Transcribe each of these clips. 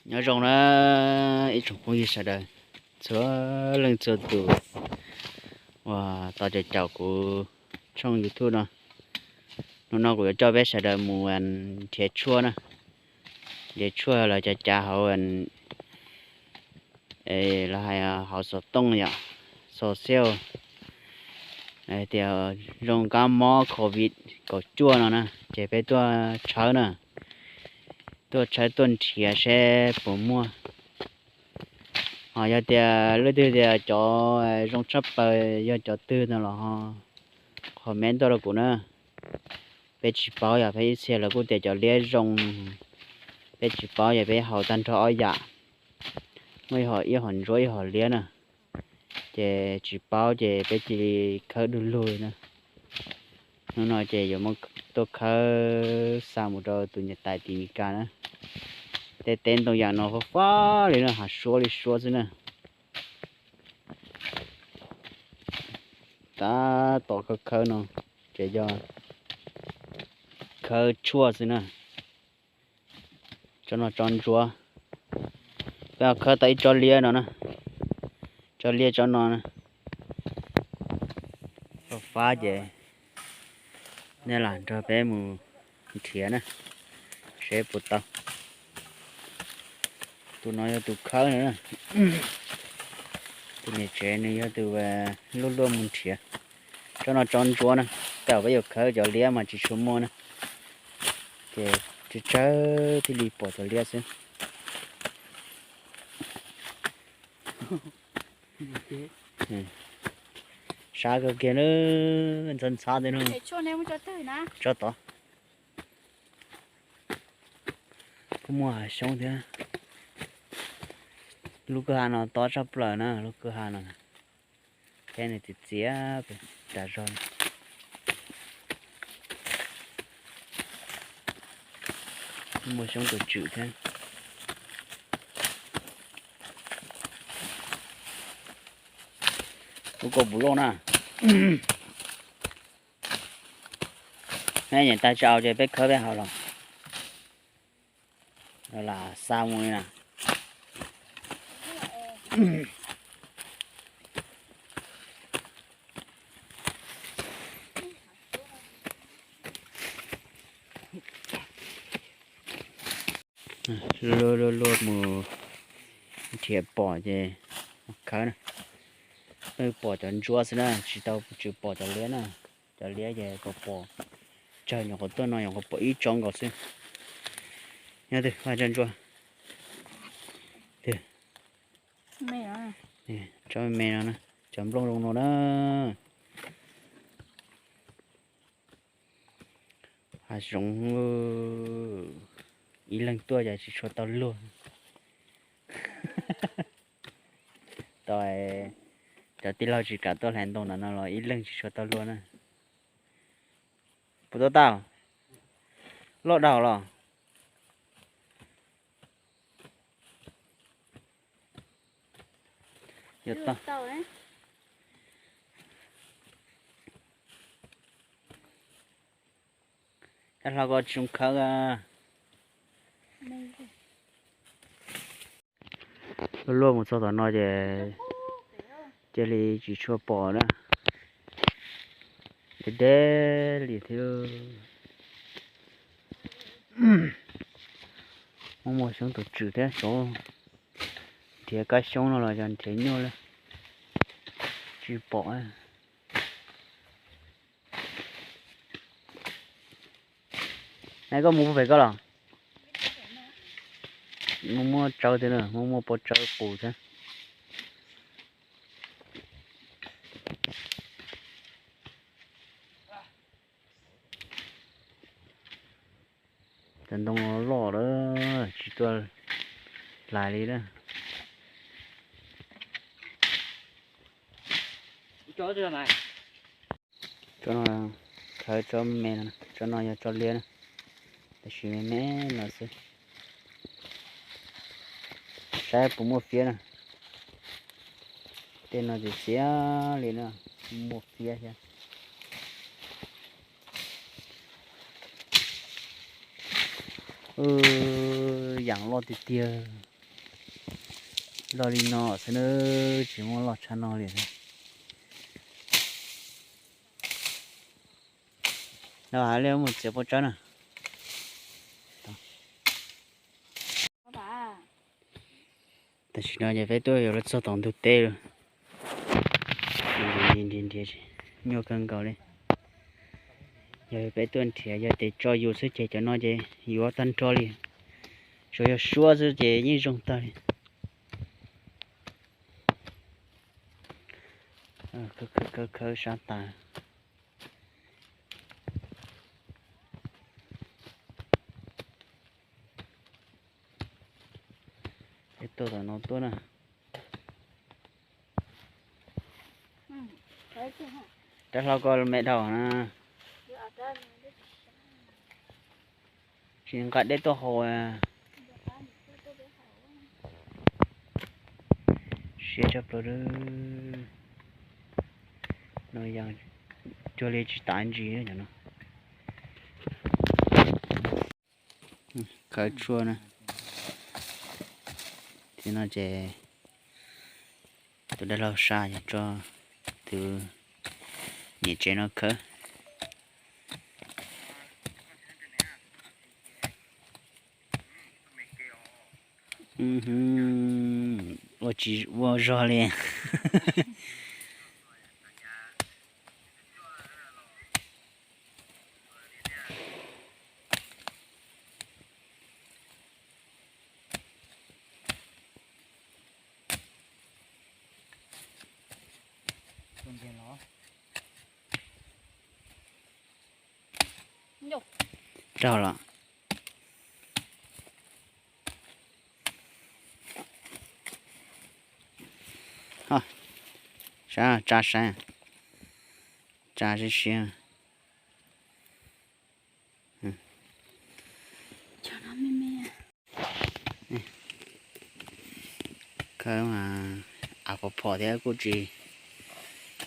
Nyob zoo na ib tsoom phooj ywg sawv daws txhua leej txhua tus uas tau caum kuv tshooj YouTube no. Hnub no kuv yuav coj peb sawv daws mus nrhiav tshuaj na. Nrhiav tshuaj los cav cav hauv, lawv hais hauv xov tooj yom, xov xiaj, hais tias zoo kab mob covid kaum cuaj no na, ces peb tuaj tshawb na, tuaj tshawb tuaj nrhiav seb puas muaj. Ho yog tias leej twg tias cov zoo tshaj plaws yog cov twg no los ho comment tuaj rau kuv na. Peb tsis paub yom, peb ib txhia lawv kuj tias cov liab zoo, peb tsis paub yog peb haus tag nrho ob yam, muaj ib hom ntsuab ib hom liab na, ces tsis paub ces peb cia li khawb du lug na. Hnub no ces yuav muab tuaj khawb xa mus rau tus niam tais tim Meskas na. Tej teb ntoo yam no fab fab li na, hav suab li suab xwb na. Tab tom khawb khawb no ces yog khawb tshuaj xwb na. Tsob no tsob ntsuab, peb ho khawb tau ib tsob liab no na, tsob liab tsob no na. Fab fab ces nej lam nrog peb mus nrhiav na, seb puas tau. Tus no yog tus khawb na, tus niam tsev nws yog tus luaj luaj mus nrhiav. Tsob no tsob ntsuab na, tej zaum peb yuav khawb cov liab mas tsis tshua muaj na, ces tsawg tsawg thiaj li pom cov liab xwb. Sab kawg kiag na, ntxhab ntxhab thiab no. Tso tod. Kuj muaj hav xyoob thiab. Lub kwj ha no tob tshaj plaws na, lub kwj ha no. Thiab nws txias txias tas zog. Muaj xyoob tus tswm thiab. Lub kauj pus loj na. Neb nyeem tag tsis au ces peb khawb peb haus los. Lam xa mus li na. Luaj luaj mus nrhiav pom ces khawb na. Peb pom cov ntsuab xwb na, tsis tau tsis pom cov liab na. Cov liab ces kom pom tsawg nyuam qhuav tuaj no nyuam qhuav pom ib tsob nkaus xwb. Nyob twg vaj tsob ntsuab. Tsob me me no, cov nplooj zoo no na. Hav zoov, ib leeg tuaj ces tsis tshua tau luag. Tau, cov tij laug tsis kam tuaj hlais ntoo ntawm no los ib leeg tsis tshua tau luag na. Puas tau tau? Loj dhau los? Yuav tau. Cov hlau ko tsis zoo khawb. Luaj luaj mus txog tom no ces cia li tsis tshua pom na. Deb deb li thiab. Muaj muaj xyoob tus tswm thiab, nrhiav kab xyoob no los yog nrhiav nyuj li, tsis pom. Neb koj mus pem koj los? Muaj muaj tsawb thiab na, muaj muaj pob tsawb qus thiab. Cov ntoo loj lawm tsis tuaj hlais li na. Tsob no khawb tsob me no, tsob no yog tsob liab na, tab sis me me no xwb. Saib puas muaj fiab na. Tej no txias txias li na, muaj fiab thiab. Yam loj tiag tiag. Loj li no xwb na, tsis muaj loj tshaj no li. No hais li mus txiav pob tsawb na. Tam sim no ces peb tuaj yuav los txog tom ntug teb lawm. Nrhiav nrhiav nrhiav, nyuaj kawg nkaus li. Yog peb tuaj nrhiav yog tias tso yus xwb ces cov no ces yuav tag nrho li. Tsuas yog suab xwb ces yeej zoo tag li. Khawb khawb sab tas. Peb tuaj tom no tuaj na. Rab hlau ko me dhau na. Tsis nqa dej tuaj haus. Siab tshaj plaws. No yog cuag li tsis tav ntsis no. Khawb tshuaj na. Tib no ces tus dab laug sa yog tso tus niam tsev no khawb. Ua tsis ua zog li. Raug los. Saib, tsa saib, tsa siab siab. Khawb mas av phom phom thiab kuj tsis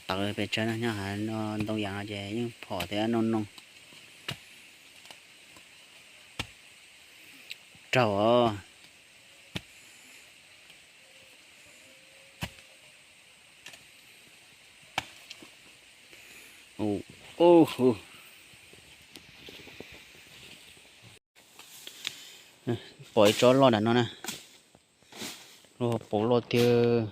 tawv pes tsawg no, nyob hauv no ntoo yam no ces yeej phom thiab noo noo. Raug os. Pom ib tsob loj nram no na. Lub hauv paus loj tiag.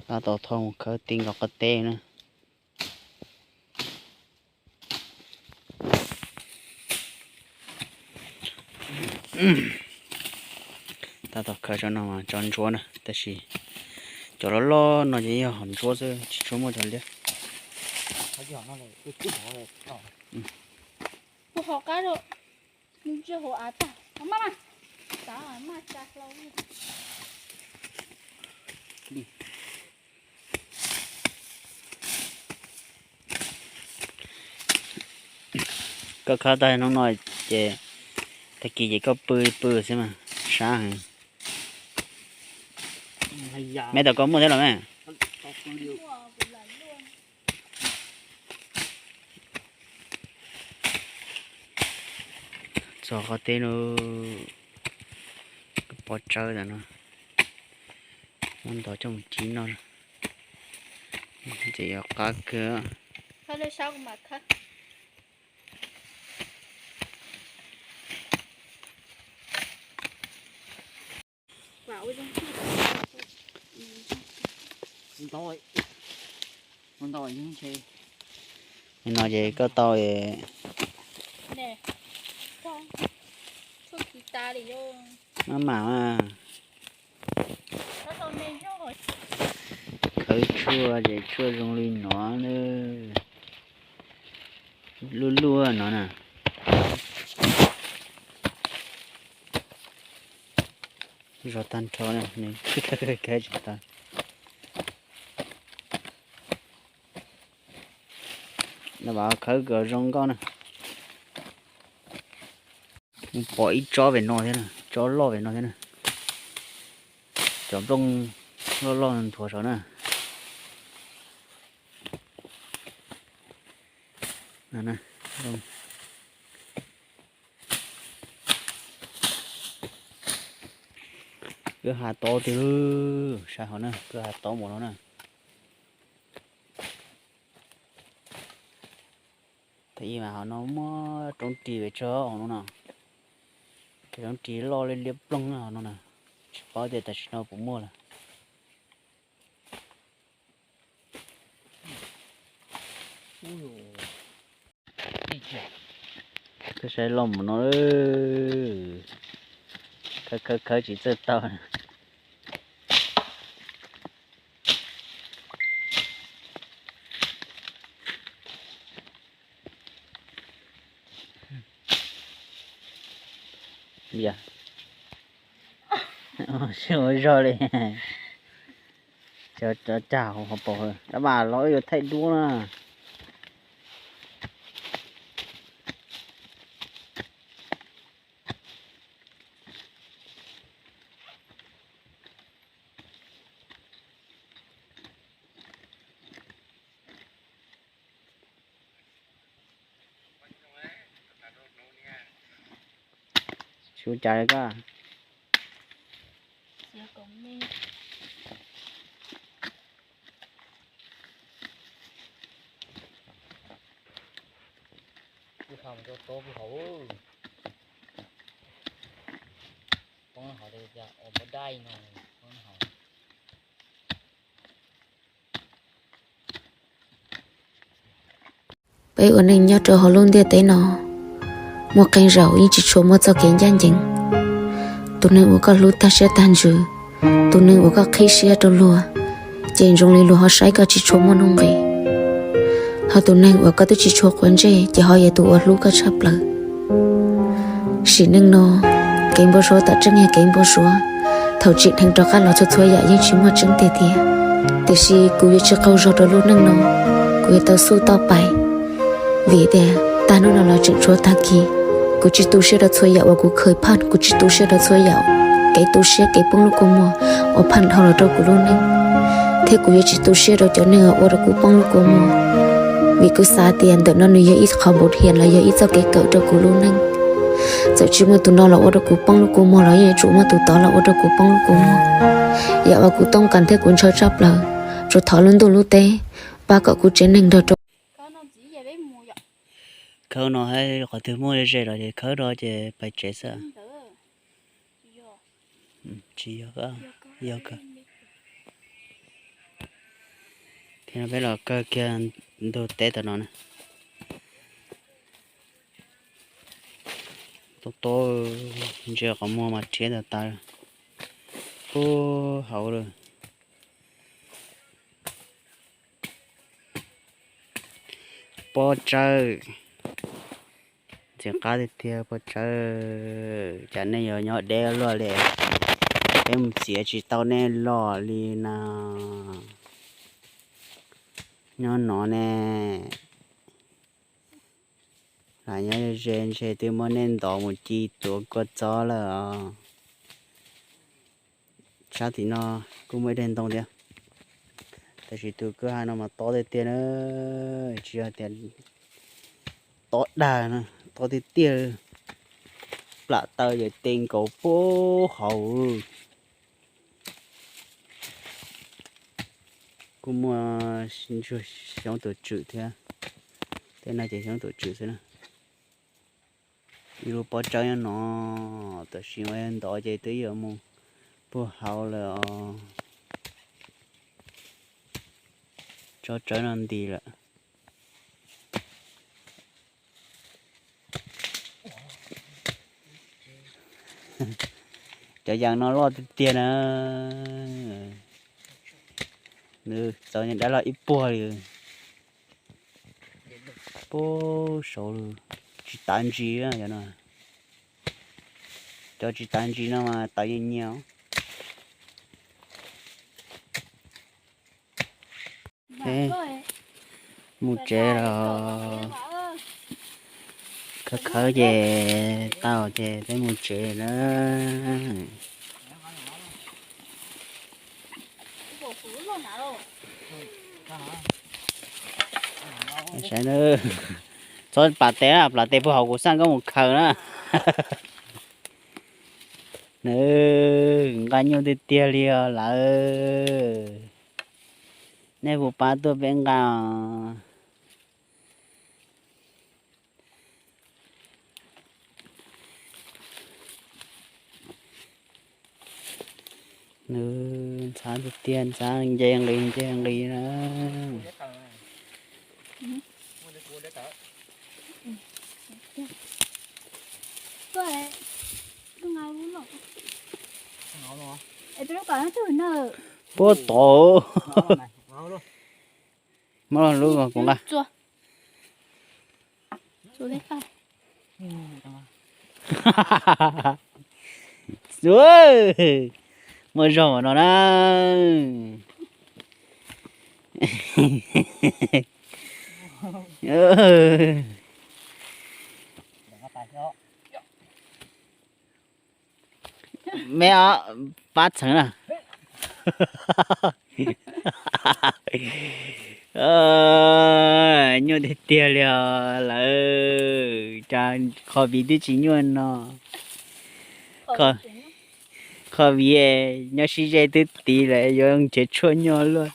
Tab tom thau mus khawb ti nkaus qab teb na. Tab tom khawb tsob no mas tsob ntsuab na, tab sis cov loj loj no ces yog hom ntsuab xwb, tsis tshua muaj cov liab. Kuv hauv qab rau, nws ntsia hauv av tag, maj maj, tav maj tsa hlau. Koj khawb tag hnub no ces tag kis ces koj pw pw xwb mas sab heev. Meb tau koj muaj thiab los me? Txog qhov teb no, pob tsawb ntawm no, muab ntov coj mus ci noj, ces yuav qab kawg. Li no ces koj tau maj mam mas. Khawb tshuaj ces tshuaj zoo li no na. Luaj luaj no na. Zog tag nrho na, nws khawb tsis tau. Nws vam khawb kom zoo nkauj na. Pom ib tsob pem no thiab na, tsob loj pem no thiab na. Cov nplooj loj loj nthuav saud na. Kwj ha tob tiag, saib hauv na, kwj ha tob npaum no na. Thaum ub mas hauv no muaj roob ris pes tsawg hauv no no, roob ris loj liab liab ploog hauv no na, tsis paub tias tam sim no puas muaj lawm. Koj saib loj mus no, khawb khawb khawb tsis txawj tau. Yog, sib ua zog li. Cov cag hauv paus, dab mas los yuav thaij duab na. Su cas koj? Kuv hais mus rau tob kuv hauv, poob hauv li cas ua muab dai no, poob hauv. Peb ua neej nyob rau hauv lub ntiaj teb no, muaj qee zaum yeej tsis tshua muaj txoj kev ncaj ncees. Tus neeg uas koj hlub tag siab tag ntsws, tus neeg uas koj qhib siab rau luag, ces zoo li luag ho saib koj tsis tshua muaj nuj nqis. Ho tus neeg uas koj twb tsis tshua quav ntsej ces ho yog tus uas hlub koj tshaj plaws. Sim neej no, kev npau suav tam tseeb yog kev npau suav, thaum tsim dheev rov qab los txhua txhua yam yeej tsis muaj tseeb tiag tiag. Tiam sis kuv yuav tsis qaug zog rau lub neej no, kuv yuav tau xub tau pais, vim tias tag hnub no los tseem tshuav tag kis. Kuv tsis tu siab rau txhua yam uas kuv khaws phaj, kuv tsis tu siab rau txhua yam kev tu siab kev poob lub kua muag uas phaj dhau los rau kuv lub neej, thiab kuv yuav tsis tu siab rau cov neeg uas ua rau kuv poob lub kua muag, vim kuv xav tias ntawm no nws yog ib qho npau thiam los yog ib txoj kev kawm rau kuv lub neej. Txawm tsis muaj tus no los ua rau kuv poob lub kua muag los yeej yuav tsum muaj tus tod los ua rau kuv poob lub kua muag. Yam uas kuv toob kas thiab kuv ntshaw tshaj plaws, tsuas thov lub ntuj lub teb pab kom kuv tsev neeg nrog rau. Khawb no, qhov twg muaj ze ze los ces khawb rau ces pais tsev xwb. Tsis yog, yog kawg. Thiab no peb los kawg kiag ntug teb tam no na. Tob tob, ntsia qhov muag mas rhiab tas tas puag hauv lawm. Pob tsawb, ntxim qab tiag tiag pob tsawb. Cas nej yuav nyob deb luaj li, peb mus txiav tsis tau nej los li na. Nyob no ne, lam nyob ze ntshe twb muab nej ntov mus ci tuav kua txob lawm os. Sab tim no kuj muaj ib daim ntoo thiab, tab sis tus kwj ha no mas tob tiag tiag na, tsis yog tias tob dag na, tob tiag tiag. Plam taw ces te nkaus puag hauv. Kuj muaj ntsuag xyoob tus tswm thiab, tej no ces xyoob tus tswm xwb na. Ib lub pob tsawb nyob no, tam sim ua ntov ces twb yuav mus puag hauv lawm os. Tsob tsawb no nti lawm. Cov yas no loj tiag tiag na. Nws txawv dab los ib puag li. Puag saud lawm, tsis tav ntsis cov no. Cov tsis tav ntsis no mas tav nyias nyias. Mus tsev los, khawb khawb ces tau ces peb mus tsev na. Saib na, txhob plam tes na, plam tes puag hauv kuv xaj koj mus khaws na. Nws nqa nyuj tiag tiag li os lawm. Nej puas pab tuaj peb nqa os? Nws ntxhab tiag tiag, ntxhab nce nqis nce nqis na. Puab tod. Muab lub kuv nqa. Muaj zog no na. Me os, pab txheev na. Nyuaj tiag tiag li os lawm, cas qhov viv twb tsis nyuaj no. Qhov viv nyob sib ze twb tiv lawm yuav nrhiav tshuaj nyuaj luaj.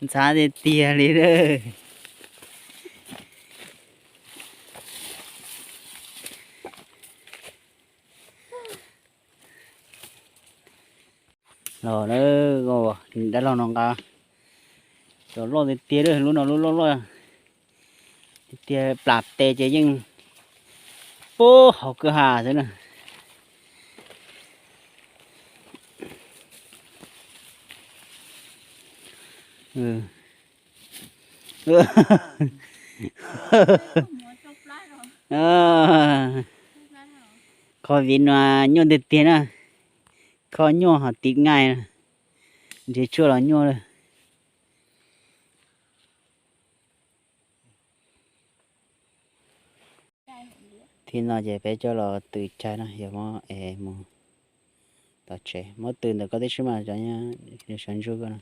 Ntxhab tiag tiag li lawm. Los na, dab laug no nqa cov loj tiag tiag, lub no lub loj loj tiag, plam tes ces yeej pub hauv kwj ha xwb na. Qhov viv no nyuaj tiag tiag na, kho nyuaj ho tiv nqaij, nrhiav tshuaj los nyuaj. Thib no ces peb coj los tws cai no, yuav muab es mus tom tsev, muab tws ntawm koj tib si mas cov nws sawv ntsug koj no.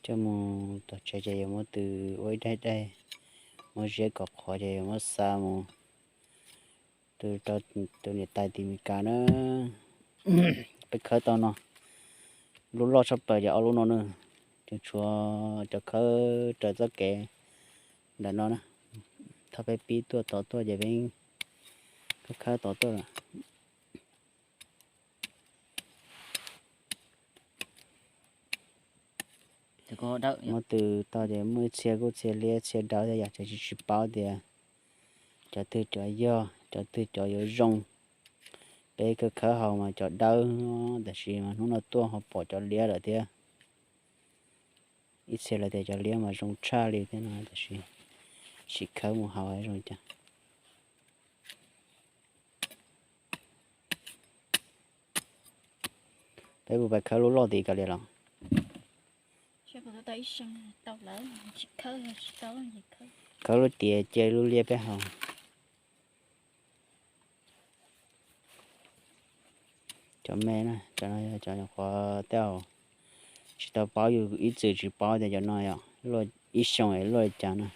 Coj mus tom tsev ces yuav muab tws ua ib daig daig, muab ziab kom qhuav ces yuav muab xa mus rau tus niam tais tim Meskas na. Peb khawb tau no, lub loj tshaj plaws ces ob lub no na, tseem tshuav cov khawb raws txoj kev ntawm no na. Thaum peb pib tuaj tod tuaj ces peb khawb khawb tod tuaj lawm. Muab tws tau ces muaj ib txhia kuj txhia liab txhia dawb thiab yom, tseem tsis tsis paub tias cov twg cov yog cov twg cov yuav zoo. Peb khawb khawb haus mas cov dawb, tab sis mas hnub no tuaj ho pom cov liab lawm thiab. Ib txhia lawv tias cov liab mas zoo tshaj li thiab no, tab sis sim khawb mus haus zoo cas. Peb puas pais khawb lub loj tid kav liam los? Khawb lub tiav cia lub liab peb haus. Cov me na, cov no yog cov nyuam qhuav tej zaum tsis tau paub, yus ib txwm tsis paub tias cov no yog ib xyoo es luaj li cas na.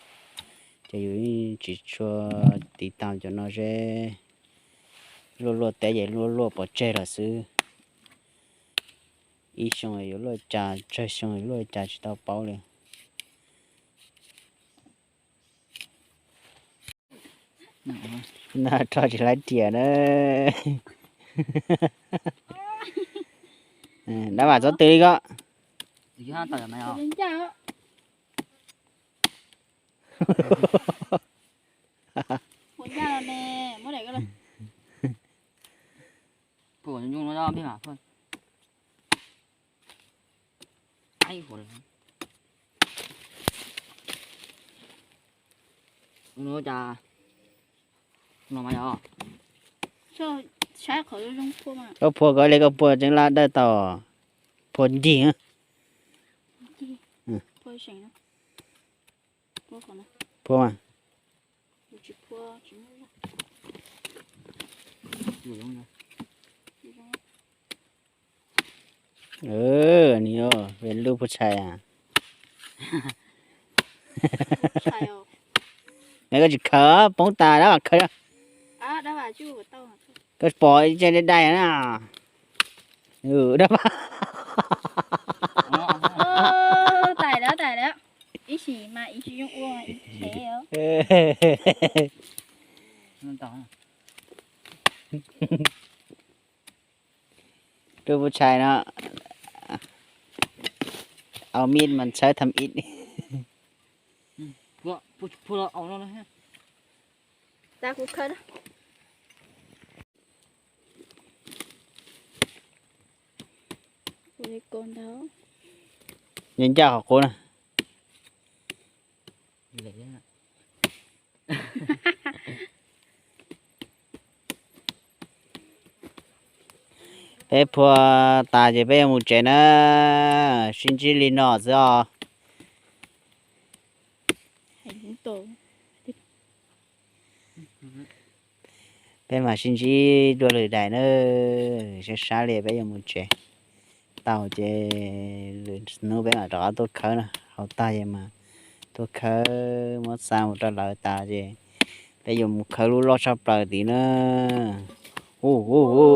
Ces yus tsis tshua tiv tau cov no seb luaj luaj teb ces luaj luaj pov tseg lawm xwb. Ib xyoo yuav luaj cas, tsawg xyoo yuav luaj cas tsis tau paub li. No rho tsis laib riam na. Dab vam txhob tws li ko. Koj phua koj li koj phua tseeb lab dawj tau, phua ncig. Phua mas. Nws, lub puag tshais a. Koj tsis khaws, poob tas dab vam khaws. Koj pom dai dai na. Dab vam. Lub puag tshais no, au mij mas txhawb tham ib. Nyob ncaj qhov qub na. Peb phua tas ces peb yuav mus tsev na. Sib ntsib li no xwb os. Peb mam sib ntsib dua lwm daim na. Sab sab li peb yuav mus tsev. Tau ces lwm hnub peb mam rov qab tuaj khawb na. Haus tag ces mas tuaj khawb, muab xa mus rau lawv tas ces peb yuav mus khawb lub loj tshaj plaws tid na. Hu hu hu.